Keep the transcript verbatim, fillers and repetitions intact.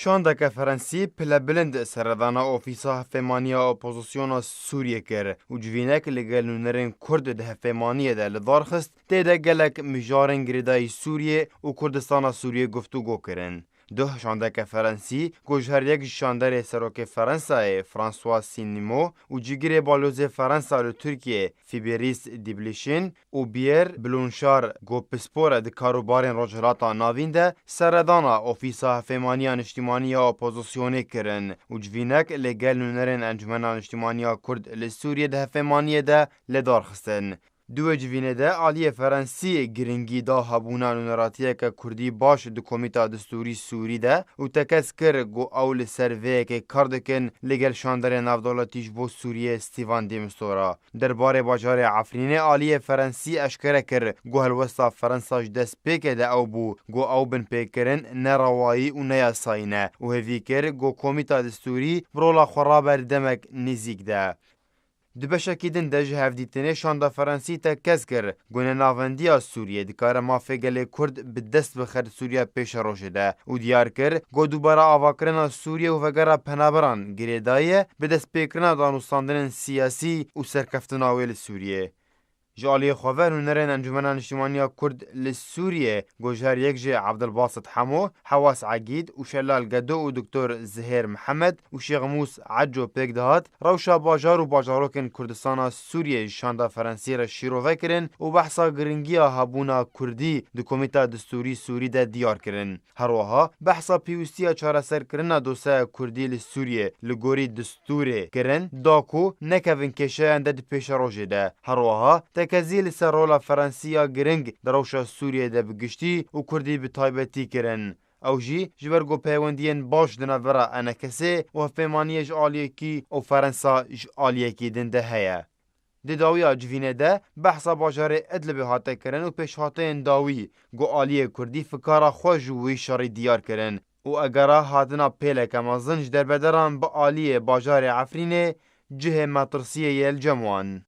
Şandeke Ferensî pilebilind seredana Ofîsa Hevpêmaniya Opozisyona Sûriyê kir û civînek li gel nûnerên Kurd di hevpêmaniyê de li dar xist, tê de gelek mijarên girêdayî Sûriyê û Kurdistana Sûriyê guftûgo kirin. Duh şandeke Ferensî, ku ji her yek ji şanderê serokê Ferensayê François Sinimo û cîgirê balozê Ferensa li Tirkiyê Fibêrîs Dîblîşîn û Biyer Blûnşar ku pispor e di karûbarên Rojhilata Navîn de seredana Ofîsa Hevpêmaniya Niştîmanî ya Opozisyonê kirin û civînek li gel nûnerên Encûmena Niştîmanî ya Kurd li Sûriyê di hevpêmaniyê de li dar xistin. Di wê civînê de aliyê Ferensî giringî da hebûna nûneratiyeke Kurdî baş di Komîta Distûrî Sûrî de û tekez kir ku ew li ser vê yekê kar dikin li gel şanderê navdewletî ji bo Sûriyê Stîvan de Mistura. Derbarê bajarê Efrînê aliyê Ferensî eşkere kir ku helwesta Ferensa ji destpêkê de ew bû ku ew binpêkirin nerewayî û neyasayî ne û hêvî kir ku Komîta Distûrî bi rola xwe rabe di demek nêzîk de. Di beşekî din de ji hevdîtinê şanda Ferensî tekez kir ku nenavendiya Sûriyê dikare mafê gelê Kurd bi dest bixe di Sûriya pêşerojê de û diyar kir ku dubara avakirina Sûriyê û vegera penaberan girêdayî ye bi destpêkirina danûstandinên siyasî û serkeftina wê li Sûriyê. Ji aliyê xwe ve nûnerên Encûmena Niştîmaniya Kurd li Sûriyê ku ji her yek jî Ebdilbasit Hemo, Hewas Egîd û Şelal Gedo û Doktor Zihêr Mihemed û Şêxmûs Eco pêk dihat, rewşa bajar û bajarokên Kurdistana Sûriyê ji şanda Ferensî re şîrove kirin û behsa giringiya hebûna Kurdî di Komîta Distûrî Sûrî de diyar kirin. Her wiha behsa pêwîstiya çareserkirina dosyeya Kurdî li Sûriyê li gorî distûrê kirin, da ku nekevin kêşeyan de di pêşerojê de. Her wiha tekezî li ser rola Ferensî ya giring di rewşa Sûriyê de bi giştî û Kurdî bi taybetî kirin. Ew jî ji ber ku peywendiyên baş di navbera ENKSê û hevpêmaniyê ji aliyekî û Ferensa ji aliyekî din de heye. Di dawiya civînê de behsa bajarê Idlibê hate kirin û pêşhateyên dawî ku aliyê Kurdî fikara xwe ji wî şerî diyar kirin û egera hatina pêleke mezin ji derbederan bi aliyê bajarê Efrînê cihê metirsiyê ye li cem wan.